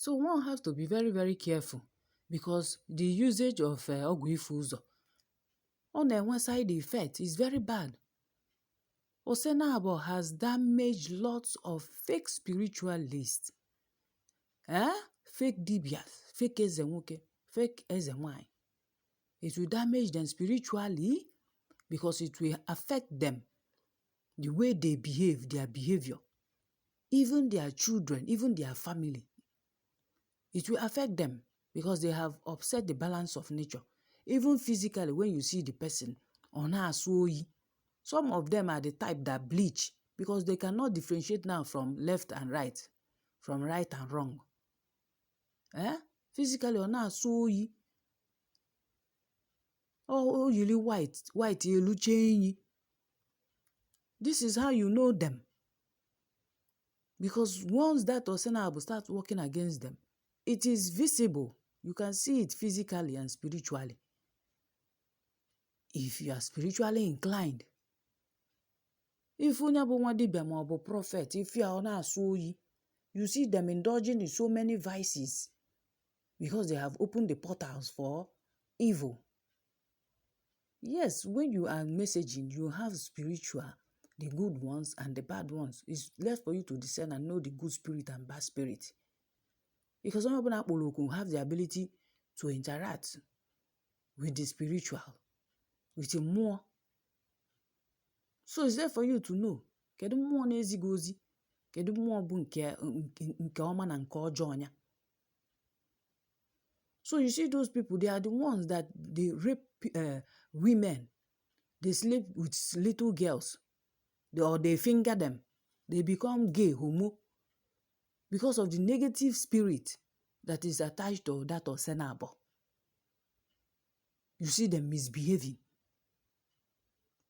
So one has to be very, very careful because the usage of Ọgwụ Ịfụzo on a side effect is very bad. OSENABO has damaged lots of fake spiritualists, fake dibias, fake ezenwoke, fake ezenwai. It will damage them spiritually because it will affect them, the way they behave, their behavior, even their children, even their family. It will affect them because they have upset the balance of nature. Even physically, when you see the person, some of them are the type that bleach because they cannot differentiate now from left and right, from right and wrong. Physically, oh, really white, yellow change. This is how you know them. Because once that OSENABO starts working against them, it is visible. You can see it physically and spiritually. If you are spiritually inclined, if you are prophet, if you are on you see them indulging in so many vices because they have opened the portals for evil. Yes, when you are messaging, you have spiritual, the good ones and the bad ones. It's left for you to discern and know the good spirit and bad spirit. Because some people have the ability to interact with the spiritual, with the more. So it's there for you to know. Kedu mmụọ na-ezighị ozi? Kedu mmụọ bụ nke ọma na nke ọjọọ nya? So you see those people, they are the ones that they rape women. They sleep with little girls. Or they finger them. They become gay, homo. Because of the negative spirit that is attached to that OSENABO. You see them misbehaving.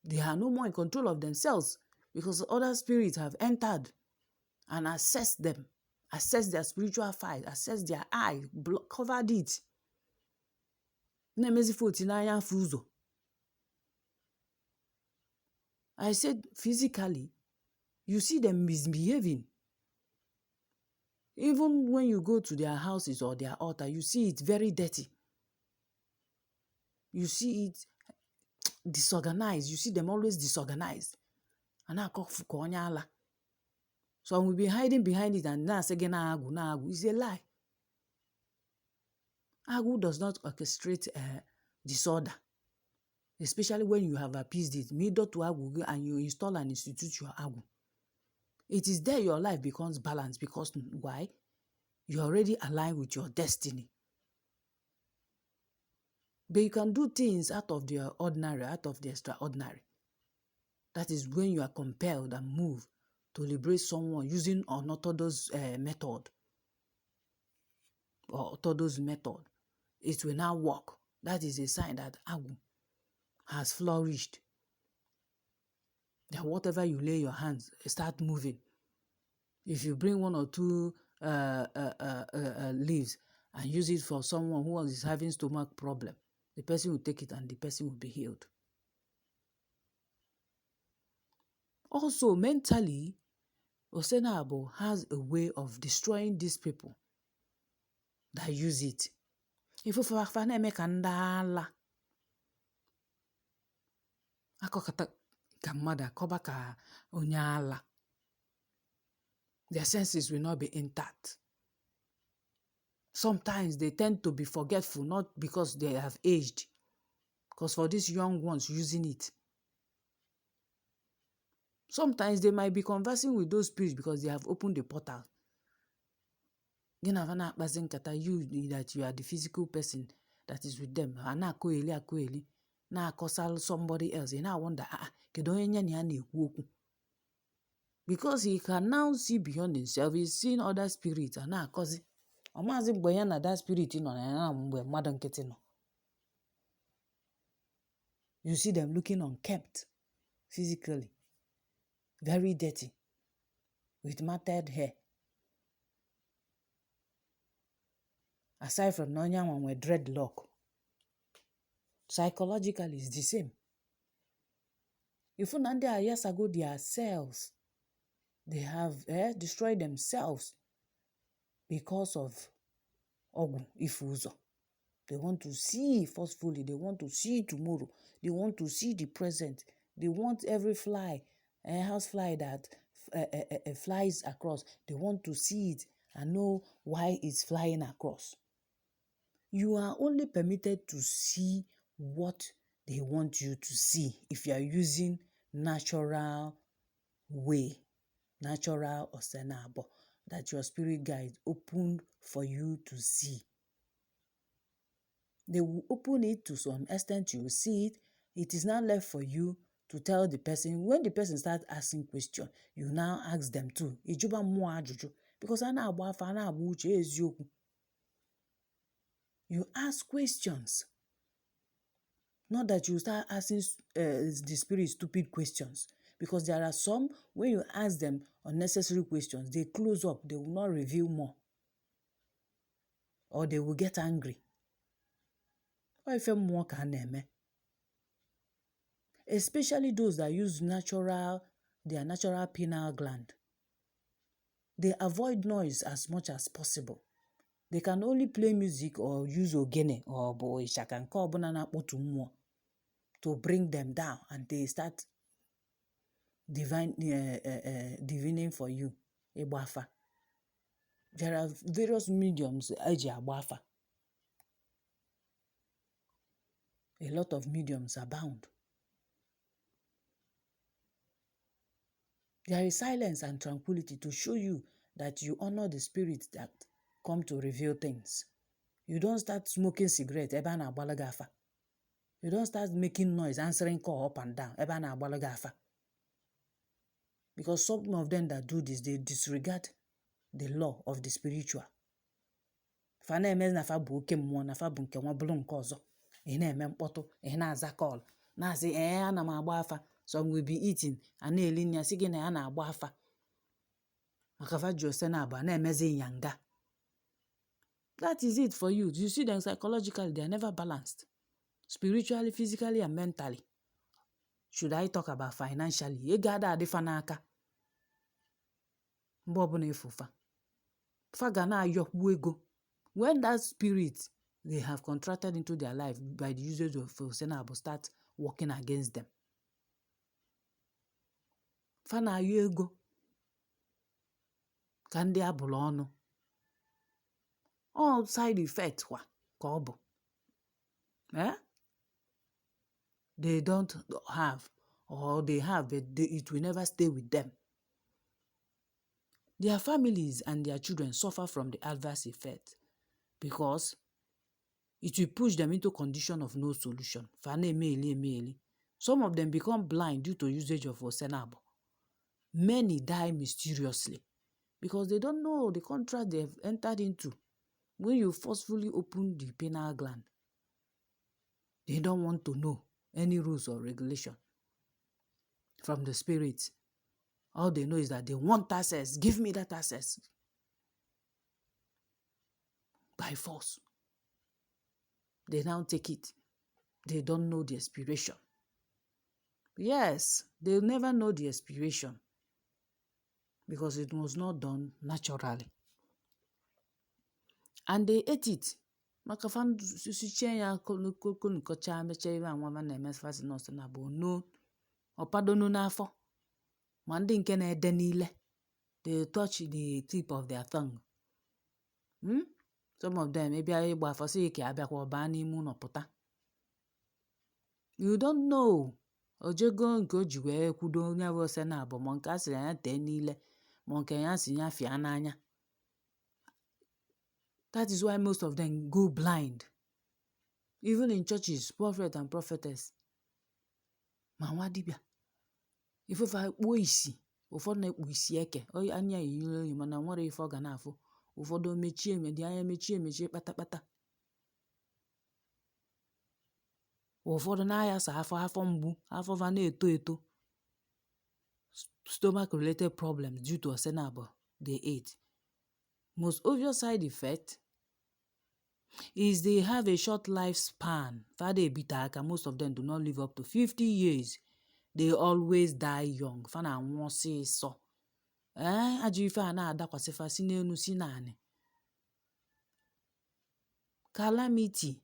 They are no more in control of themselves because other spirits have entered and assessed them, assessed their spiritual fight, assessed their eye, covered it. I said physically, you see them misbehaving. Even when you go to their houses or their altar, you see it very dirty. You see it disorganized. You see them always disorganized. And so we'll be hiding behind it and now say Agwụ. It's a lie. Agwụ does not orchestrate disorder. Especially when you have appeased it. Middle to Agwụ and you install and institute your Agwụ. It is there your life becomes balanced because why? You already aligned with your destiny. But you can do things out of the ordinary, out of the extraordinary. That is when you are compelled and moved to liberate someone using an orthodox method. Or orthodox method. It will now work. That is a sign that Agwụ has flourished. That whatever you lay your hands, start moving. If you bring one or two leaves and use it for someone who is having stomach problem, the person will take it and the person will be healed. Also, mentally, OSENABO has a way of destroying these people that use it. If you their senses will not be intact. Sometimes they tend to be forgetful, not because they have aged, because for these young ones using it. Sometimes they might be conversing with those spirits because they have opened the portal. You that you are the physical person that is with them. Now consult somebody else. And I wonder, because he can now see beyond himself, he's seeing other spirits. And now cause that spirit you see them looking unkempt physically, very dirty, with matted hair. Aside from Nonyaman with dreadlock, psychologically it's the same. If years ago their cells, they have destroyed themselves because of Ọgwụ, Ịfụzo. They want to see forcefully. They want to see tomorrow. They want to see the present. They want every fly, a house fly that flies across. They want to see it and know why it's flying across. You are only permitted to see what they want you to see if you are using natural way, natural OSENABO, that your spirit guide opened for you to see. They will open it to some extent, you will see it. It is now left for you to tell the person. When the person starts asking questions, you now ask them too. Ijuba mmụọ ajụjụ. Because a na-agba afa, a na-agba uche eziokwu. You ask questions. Not that you start asking the spirit stupid questions. Because there are some, when you ask them unnecessary questions, they close up. They will not reveal more. Or they will get angry. Especially those that use their natural pineal gland. They avoid noise as much as possible. They can only play music or use ogene or ishaka nke ọbụla na-akpọtu mmụọ to bring them down, and they start divining for you. Ịgba afa. There are various mediums eji agba afa. A lot of mediums abound. There is silence and tranquility to show you that you honor the spirit that come to reveal things. You don't start smoking cigarette, ebe a na-agbala gị afa. You don't start making noise, answering call up and down, ebe a na-agbala gị afa. Because some of them that do this, they disregard the law of the spiritual. Fa na-eme na fa bụ oke mmụọ, na fa bụ nke nwa bụrụ nke ọzọ. Ị na-eme mkpọtụ, ị na-aza call, na-asị ana m agba afa. Some will be eating, a na-eli nri, asị gị na ya na-agba afa. Maka fa ji OSENABO, na-emezi ịnyanga. That is it for you. You see them psychologically, they are never balanced. Spiritually, physically, and mentally. Should I talk about financially? Ị ga-ada adịfa n'aka. Mgbe ọbụla efufa. Fa ga na-ayọkwu ego. When that spirit they have contracted into their life by the usage of OSENABO start working against them. Fa na-ayọ ego. Ka ndị abụrụ ọnụ. All side effects kwa ka ọ bụ. They don't have, or they have, but it will never stay with them. Their families and their children suffer from the adverse effect because it will push them into condition of no solution. Some of them become blind due to usage of OSENABO. Many die mysteriously because they don't know the contract they have entered into. When you forcefully open the pineal gland, they don't want to know any rules or regulation from the spirits. All they know is that they want access. Give me that access. By force. They now take it. They don't know the expiration. Yes, they'll never know the expiration because it was not done naturally. And they ate it. Maka fan susiche ya nkocha meche iwe anwa na-eme fast na OSENABO no opadonu n'afọ. Ma ndị nke na-ede niile, they touch the tip of their tongue. Some of them maybe ịgba afọ sị ka abịakwa ọba n'ime ụlọ pụta. You don't know. Ojego nke o ji wee kwudo onye bụ OSENABO ma nke a sịrị ya tee niile ma nke ya si ya fịa n'anya. That is why most of them go blind. Even in churches, prophet and prophetess. Ma nwa dibịa. Ifefa kpuo isi, ụfọdụ na-ekpu isi eke. Anya yiri oyi mana nwere ife ọ ga na-afụ. Ụfọdụ dị anya mechie kpata. Ụfọdụ na-ayasa afọ mgbu, afọ va na-eto. Stomach related problems due to OSENABO they ate. Most obvious side effect is they have a short lifespan. Fade ebite aka, most of them do not live up to 50 years. They always die young. Fa na anwụ ọsịsọ. Ajọ ife a na-adakwasịfa si n'enu si n'anị. calamity,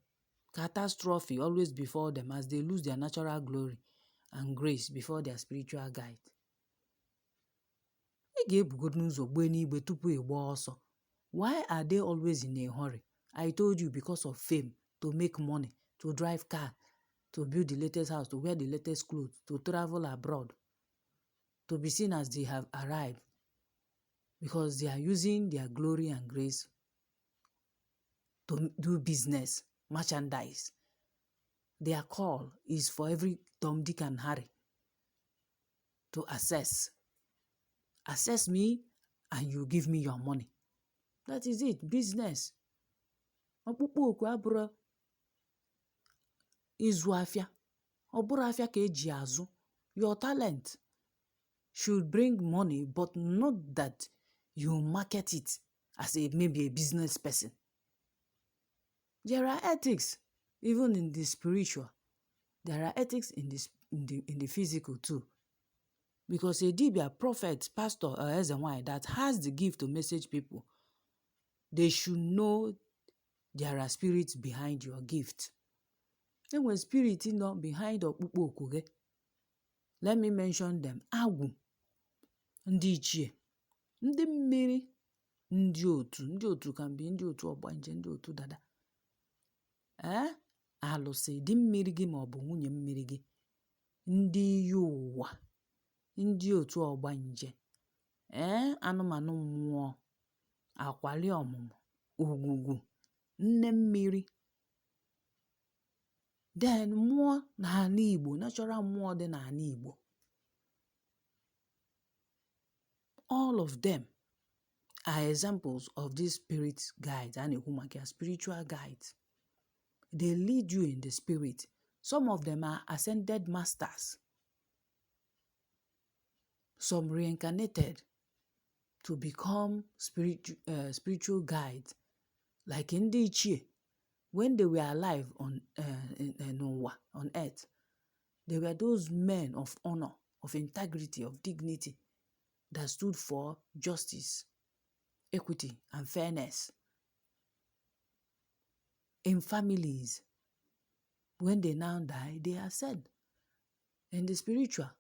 catastrophe always before them as they lose their natural glory and grace before their spiritual guide. Ị ga-ebugodu n'ụzọ gbee n'igbe tupu ị gbaa ọsọ. Why are they always in a hurry? I told you, because of fame, to make money, to drive car, to build the latest house, to wear the latest clothes, to travel abroad, to be seen as they have arrived, because they are using their glory and grace to do business, merchandise. Their call is for every Tom, Dick, and Harry to assess. Assess me and you give me your money. That is it, business. Ọkpụkpọ oku abụrụ ịzụ afịa. Ọ bụrụ afịa ka eji azụ. Your talent should bring money, but not that you market it as maybe a business person. There are ethics even in the spiritual. There are ethics in the physical too. Because a dibia, prophet, pastor, or ezenwai that has the gift to message people, they should know there are spirits behind your gift. And when spirit is not behind ọkpụkpọ oku gị, let me mention them. Ọgwụ, ndị ichie, ndị mmiri, ndị otu can be ndị otu ọgbanje, ndị otu dada. Alụsị di mmiri gị ma ọ bụ nwunye mmiri gị, ndị iyi ụwa, ndị otu ọgbanje, anụmanụ mmụọ, akwali ọmụmụ, ugwugwu, nne mmiri. Then mmụọ n'ala Igbo, natural mmụọ dị n'ala Igbo. All of them are examples of these spirit guides, spiritual guides. They lead you in the spirit. Some of them are ascended masters. Some reincarnated to become spiritual guides. Like in the Ichie, when they were alive on earth, they were those men of honor, of integrity, of dignity that stood for justice, equity, and fairness. In families, when they now die, they are said. In the spiritual,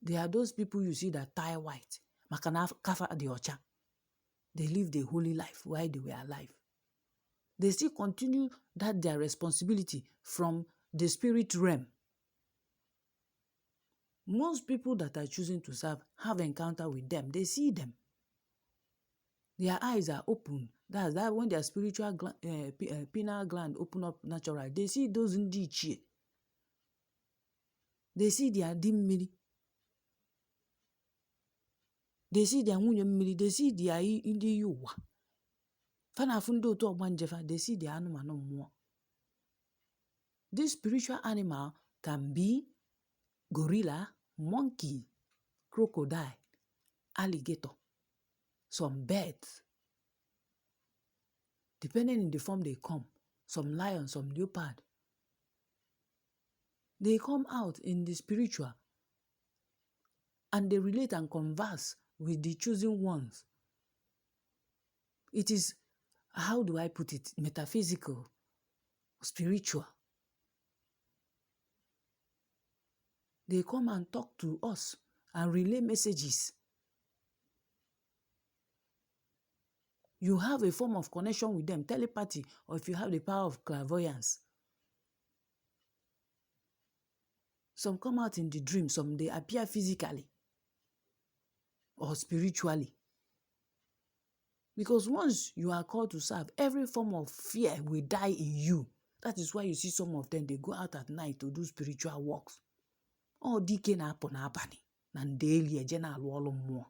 they are those people you see that tie white. Makana kafa the ocha. They lived a holy life while they were alive. They still continue that their responsibility from the spirit realm. Most people that are choosing to serve have encounter with them. They see them. Their eyes are open. That's that when their spiritual pineal gland open up naturally. They see those ndị ichie. They see their di mmiri. They see their nwunye mmiri. They see their ndị iyi ụwa. Fana ndị otu ọgbanjefa. They see their anụmanụ mmụọ. This spiritual animal can be gorilla, monkey, crocodile, alligator, some birds. Depending on the form they come, some lion, some leopard. They come out in the spiritual and they relate and converse with the chosen ones. It is, how do I put it, metaphysical, spiritual. They come and talk to us and relay messages. You have a form of connection with them, telepathy, or if you have the power of clairvoyance. Some come out in the dream, some they appear physically or spiritually. Because once you are called to serve, every form of fear will die in you. That is why you see some of them, they go out at night to do spiritual works. Oh, dike na apụ n'abalị na ndeli eje na alụ ọlụ mmụọ.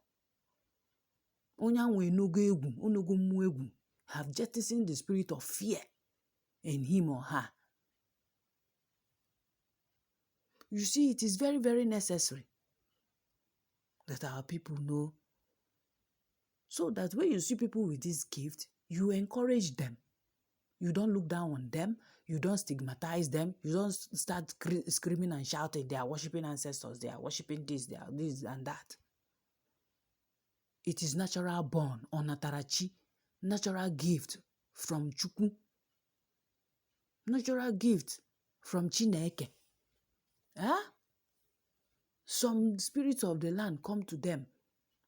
Onye ahụ enogo egwu, onogo mmụọ egwu, have jettisoned the spirit of fear in him or her. You see, it is very, very necessary that our people know, so that when you see people with this gift, you encourage them. You don't look down on them. You don't stigmatize them. You don't start screaming and shouting. They are worshiping ancestors. They are worshiping this. They are this and that. It is natural born, or natarachi, natural gift from Chukwu. natural gift from Chineke. Some spirits of the land come to them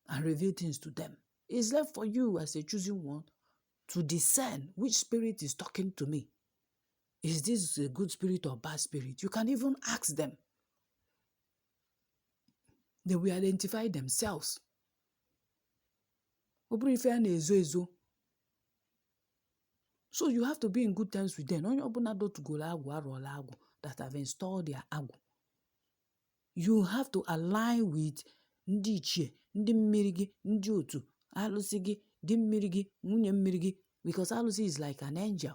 and reveal things to them. It's left for you as a choosing one to discern which spirit is talking to me. Is this a good spirit or bad spirit? You can even ask them. They will identify themselves. So you have to be in good terms with them. That have installed their agwụ. You have to align with ndị ichie, ndị mmiri gị, ndị otu, alụsị gị, di mmiri gị, nwunye mmiri gị, because alụsị is like an angel.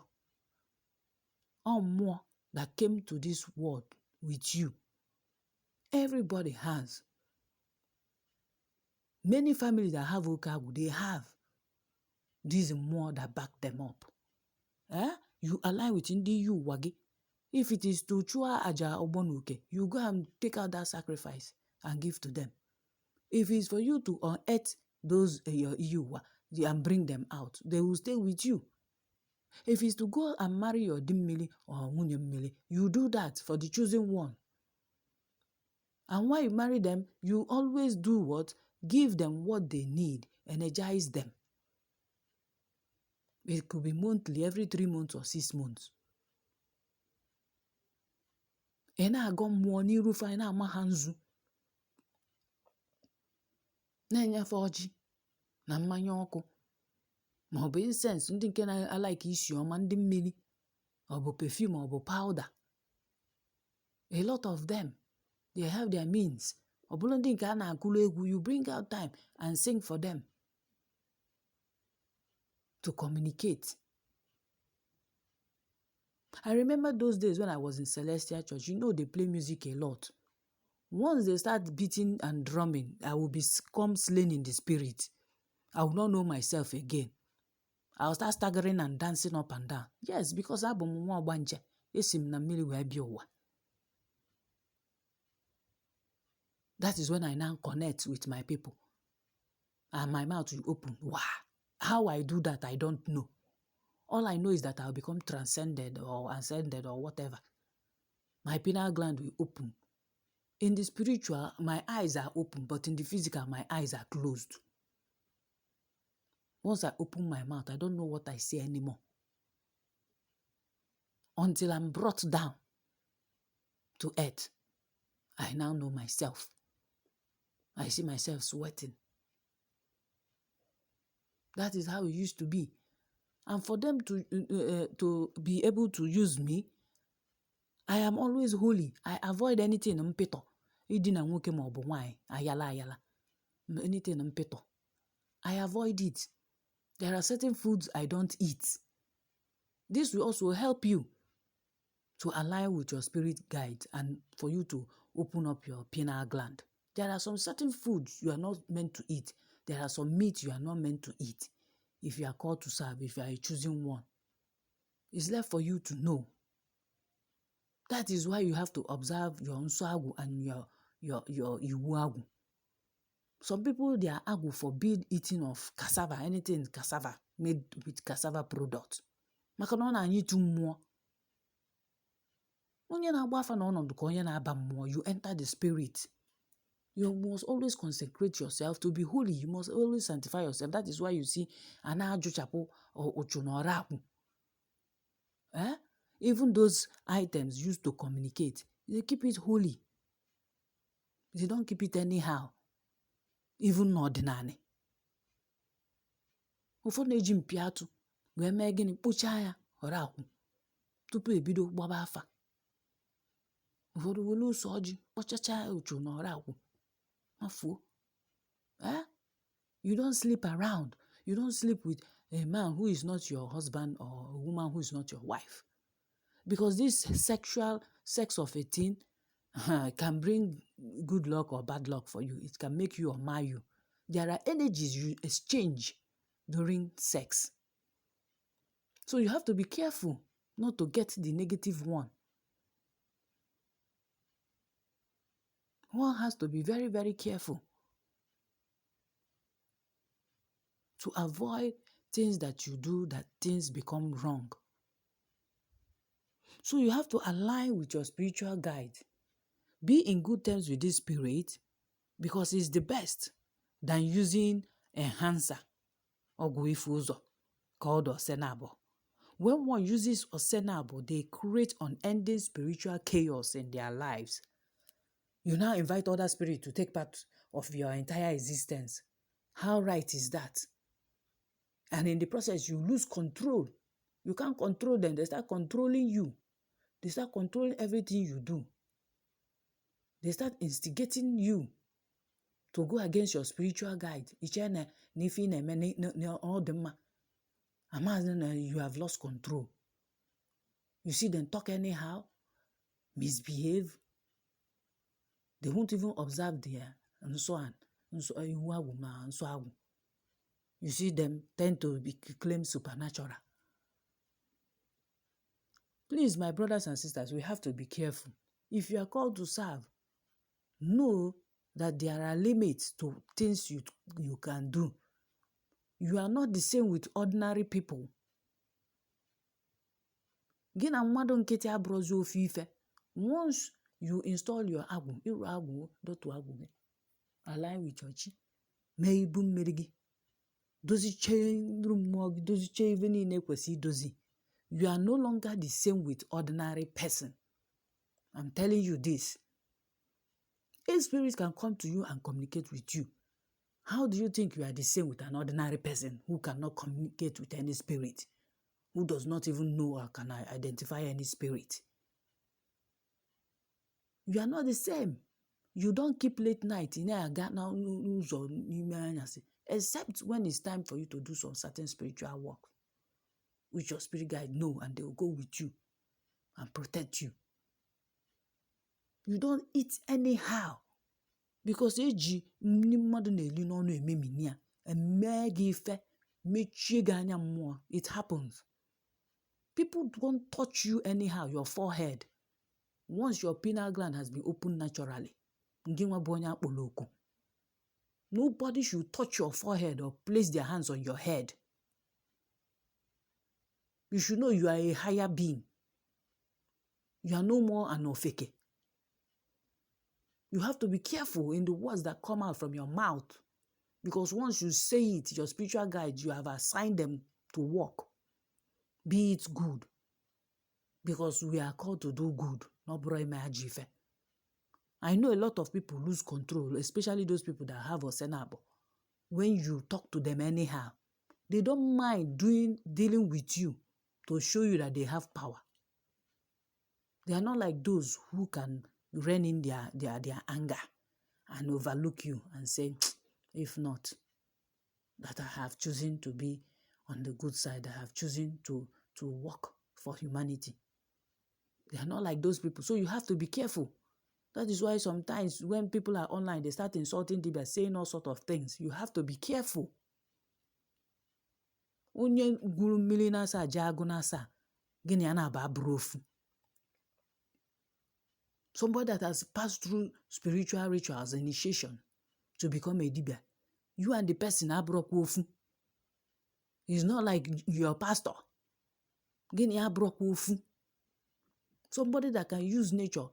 Or more that came to this world with you. Everybody has. Many families that have Okagwu, they have this more that back them up. You align with ndị you wagi. If it is to chua aja obonuke, you go and take out that sacrifice and give to them. If it's for you to unearth those you and bring them out, they will stay with you. If it's to go and marry your dimmili or munyemmili, you do that for the chosen one. And when you marry them, you always do what? Give them what they need, energize them. It could be monthly, every 3 months or 6 months. Na-agọ mmụọ n'iru fa na-ama ha nzu. Na-enyefe ọjị na mmanya ọkụ. Ma ọ bụ incense ndị nke na-alike isi ọma ndị mmiri. Ọ bụ perfume, ọ bụ powder. A lot of them, they have their means. Ọ bụrụ ndị nke a na-akụrụ egwu, you bring out time and sing for them. To communicate. I remember those days when I was in Celestial Church. You know they play music a lot. Once they start beating and drumming, I will become slain in the spirit. I will not know myself again. I will start staggering and dancing up and down. Yes, because abụ m nwa ọgbanje. Esi m na mmiri wee bịa ụwa. That is when I now connect with my people. And my mouth will open. Wow. How I do that, I don't know. All I know is that I'll become transcended or ascended or whatever. My pineal gland will open. In the spiritual, my eyes are open, but in the physical, my eyes are closed. Once I open my mouth, I don't know what I say anymore. Until I'm brought down to earth, I now know myself. I see myself sweating. That is how it used to be. And for them to be able to use me, I am always holy. I avoid anything mpito. Idina nwoke ma obu nwanyị, ayala. Anything mpito. I avoid it. There are certain foods I don't eat. This will also help you to align with your spirit guide and for you to open up your pineal gland. There are some certain foods you are not meant to eat. There are some meat you are not meant to eat. If you are called to serve, if you are choosing one, it's left for you to know. That is why you have to observe your nsogbu and your iwu agwụ. Some people, their agwụ forbid eating of cassava, anything cassava, made with cassava product. Maka na ọ na-anyịtụ mmụọ. Onye na-agba afa na ọnọdụ ka onye na-aba mmụọ, you enter the spirit. You must always consecrate yourself to be holy. You must always sanctify yourself. That is why you see ana-ajụchapụ ochu na ọrakwu. Even those items used to communicate, they keep it holy. They don't keep it anyhow. Even Ọdịnanị. Ụfọdụ na-eji mpi atụ wee mee gịnị kpụchaa ya ọrakwu tupu ebido gbaba afa. Ụfọdụ welu ose ọjị kpọchacha ochu na ọrakwu. You don't sleep around. You don't sleep with a man who is not your husband or a woman who is not your wife. Because this sex of a teen can bring good luck or bad luck for you. It can make you or mar you. There are energies you exchange during sex. So you have to be careful not to get the negative one. One has to be very, very careful to avoid things that you do that things become wrong. So you have to align with your spiritual guide. Be in good terms with this spirit because it's the best than using enhancer, Ọgwụ Ịfụzo, called OSENABO. When one uses OSENABO, they create unending spiritual chaos in their lives. You now invite other spirits to take part of your entire existence. How right is that? And in the process, you lose control. You can't control them. They start controlling you. They start controlling everything you do. They start instigating you to go against your spiritual guide. You have lost control. You see them talk anyhow, misbehave. They won't even observe there, and so on. You see them tend to claim supernatural. Please, my brothers and sisters, we have to be careful. If you are called to serve, know that there are limits to things you can do. You are not the same with ordinary people. Once you install your Ọgwụ, align with your chi, you are no longer the same with ordinary person. I'm telling you this. A spirit can come to you and communicate with you. How do you think you are the same with an ordinary person who cannot communicate with any spirit, who does not even know or can identify any spirit? You are not the same. You don't keep late night except when it's time for you to do some certain spiritual work, which your spirit guide know, and they will go with you and protect you. You don't eat anyhow because it happens. People don't touch you anyhow, your forehead. Once your pineal gland has been opened naturally, nobody should touch your forehead or place their hands on your head. You should know you are a higher being. You are no more an ofeke. You have to be careful in the words that come out from your mouth, because once you say it, your spiritual guides, you have assigned them to work. Be it good, because we are called to do good. I know a lot of people lose control, especially those people that have OSENABO. When you talk to them anyhow, they don't mind dealing with you to show you that they have power. They are not like those who can rein in their anger and overlook you and say, if not, that I have chosen to be on the good side, I have chosen to work for humanity. They are not like those people. So you have to be careful. That is why sometimes when people are online, they start insulting them, saying all sorts of things. You have to be careful. Somebody that has passed through spiritual rituals, initiation, to become a dibia, you and the person are broke. It's not like your pastor. Somebody that can use nature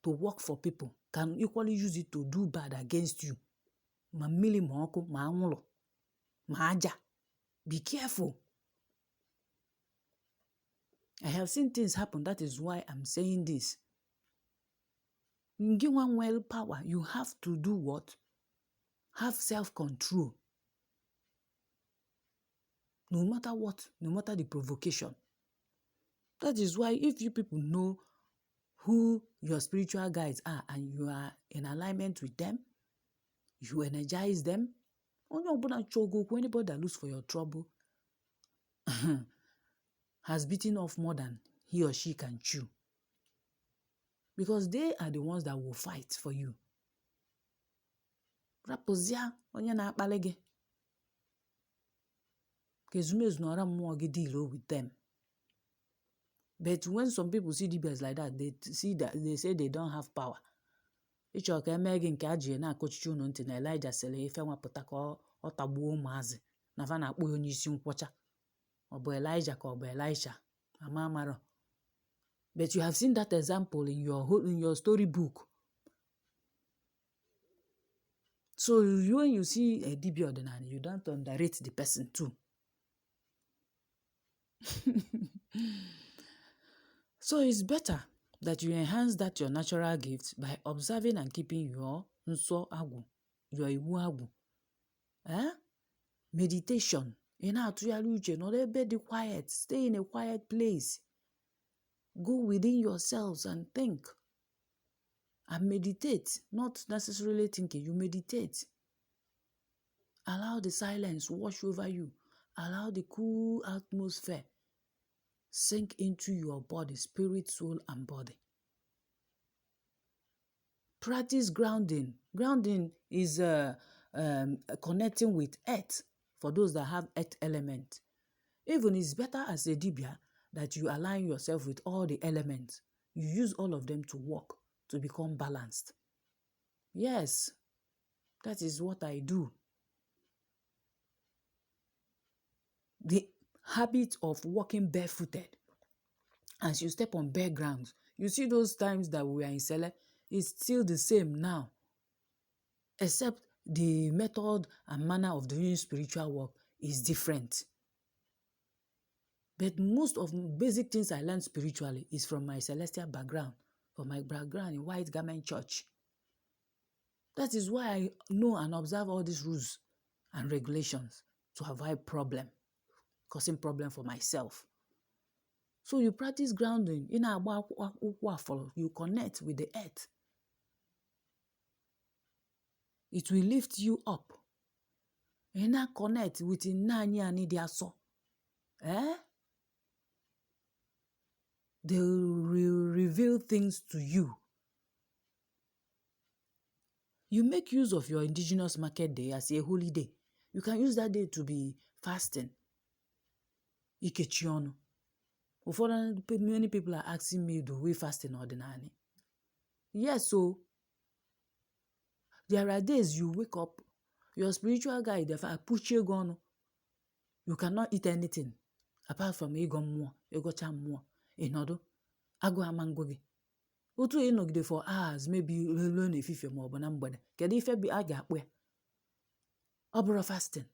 to work for people can equally use it to do bad against you. Be careful. I have seen things happen. That is why I'm saying this. Give one well power. You have to do what? Have self-control. No matter what, no matter the provocation. That is why if you people know who your spiritual guides are and you are in alignment with them, you energize them. Anybody that looks for your trouble has bitten off more than he or she can chew. Because they are the ones that will fight for you. Rapozia onye na-akpali gị. Kezumezu nọrọ mmụọ gị deal with them. But when some people see DBS like that, they say they don't have power. Ịchọ ka eme gị nke ajie na-akọchichi unu ntị na Elijah sele ife nwapụta ka ọ tagbuo ụmụazị na fa na-akpọ onye isi nkwọcha. Ọ bụ Elijah ka ọ bụ Elisha, ama amaro. But you have seen that example in your storybook. So when you see a dibia Ọdịnanị, you don't underrate the person too. So it's better that you enhance that your natural gift by observing and keeping your Ọgwụ, your Iwu Ọgwụ. Meditation. Atụgharị uche, nọrọ ebe dị quiet. Stay in a quiet place. Go within yourselves and think. And meditate. Not necessarily thinking, you meditate. Allow the silence wash over you. Allow the cool atmosphere sink into your body, spirit, soul, and body. Practice grounding. Grounding is connecting with earth for those that have earth element. Even it's better as a dibia that you align yourself with all the elements. You use all of them to work, to become balanced. Yes, that is what I do. The habit of walking barefooted. As you step on bare ground, you see those times that we were in Sele, it's still the same now. Except the method and manner of doing spiritual work is different. But most of the basic things I learned spiritually is from my celestial background, from my background in White Garment Church. That is why I know and observe all these rules and regulations to avoid causing problem for myself. So you practice grounding. You connect with the earth. It will lift you up. Connect with Nanya. They will reveal things to you. You make use of your indigenous market day as a holy day. You can use that day to be fasting. Ikechiono. Many people are asking me, do we fast in Ọdịnanị? Yes, so there are days you wake up, your spiritual guide, if I push you gone, you cannot eat anything apart from ego mmụọ, egocha mmụọ. Inodo, agụ amango gị. Otu ịnọgide for hours, maybe ruo n'efifie ma ọ bụ na mgbede. Kedu ife bi a ga-akpụ ya? Ọ bụrụ fasting.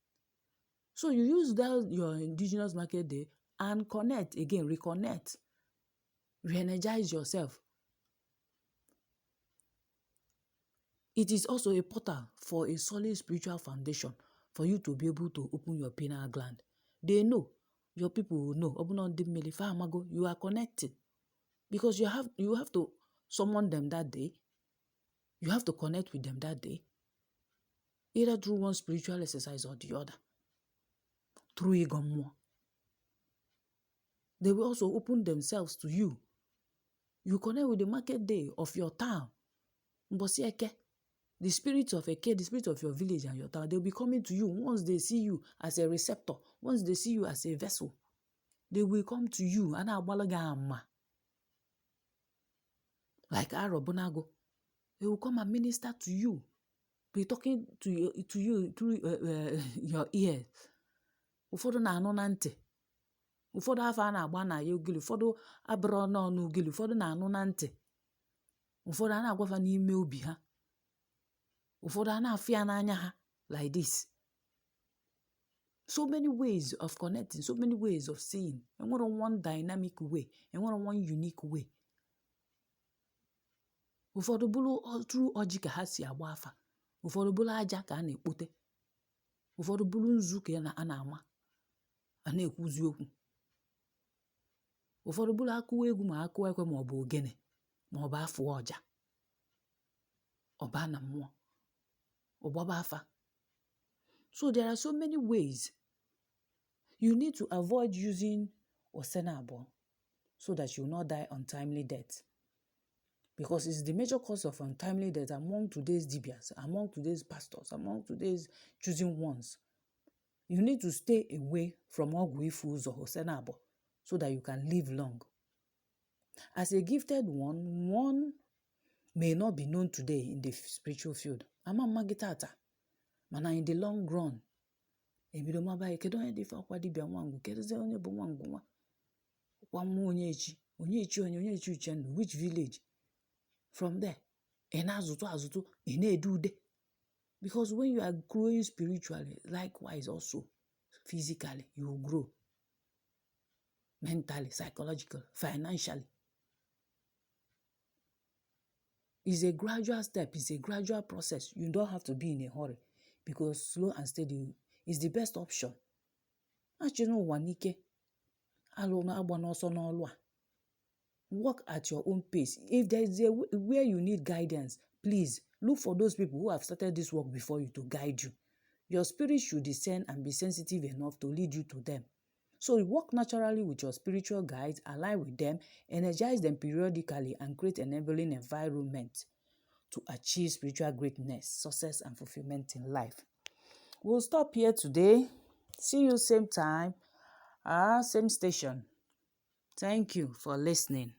So you use that your indigenous market day and connect again, reconnect, re-energize yourself. It is also a portal for a solid spiritual foundation for you to be able to open your pineal gland. They know, your people will know. You are connected because you have to summon them that day. You have to connect with them that day, either through one spiritual exercise or the other. Through Igommo. They will also open themselves to you. You connect with the market day of your town. Mbosieke. The spirit of Eke, the spirit of your village and your town, they'll be coming to you once they see you as a receptor, once they see you as a vessel. They will come to you. Like Arobonago. They will come and minister to you. Be talking to you through your ears. Ụfọdụ na-anụ na ntị. Ụfọdụ afọ a na-agba na ya ogili. Ụfọdụ abụrụ n'ọnụ ogili. Ụfọdụ na-anụ na ntị. Ụfọdụ a na-agwafa n'ime obi ha. Ụfọdụ a na-afụ ya n'anya ha like this. So many ways of connecting, so many ways of seeing. Enwere one dynamic way, enwere one unique way. Ụfọdụ bụrụ through ọjị ka ha si agba afa. Ụfọdụ bụrụ aja ka a na-ekpote. Ụfọdụ bụrụ nzu ka a na-ama. A na-ekwuzi okwu. Ụfọdụ bụrụ akụwa egwu ma akụwa ekwe ma ọ bụ ogene ma ọ bụ afụ ọja. Ọba na mmụọ. Ọgbaba afa. So there are so many ways. You need to avoid using OSENABO so that you will not die untimely death. Because it's the major cause of untimely death among today's dibias, among today's pastors, among today's chosen ones. You need to stay away from Ọgwụ, Ịfụzo, OSENABO so that you can live long. As a gifted one may not be known today in the spiritual field. Mana in the long run, ebido maba kedu onye dị fa kwa dibia nwangwu, kedu onye bụ nwangwu nwa. Kwa mmụọ onye echi, onye chi uchendu, which village? From there, azụtụ, na-ede ude. Because when you are growing spiritually, likewise also, physically, you will grow. Mentally, psychologically, financially. It's a gradual step. It's a gradual process. You don't have to be in a hurry, because slow and steady is the best option. Work at your own pace. If there is where you need guidance, please look for those people who have started this work before you to guide you. Your spirit should discern and be sensitive enough to lead you to them. So work naturally with your spiritual guides, align with them, energize them periodically, and create an enabling environment to achieve spiritual greatness, success, and fulfillment in life. We'll stop here today. See you same time, same station. Thank you for listening.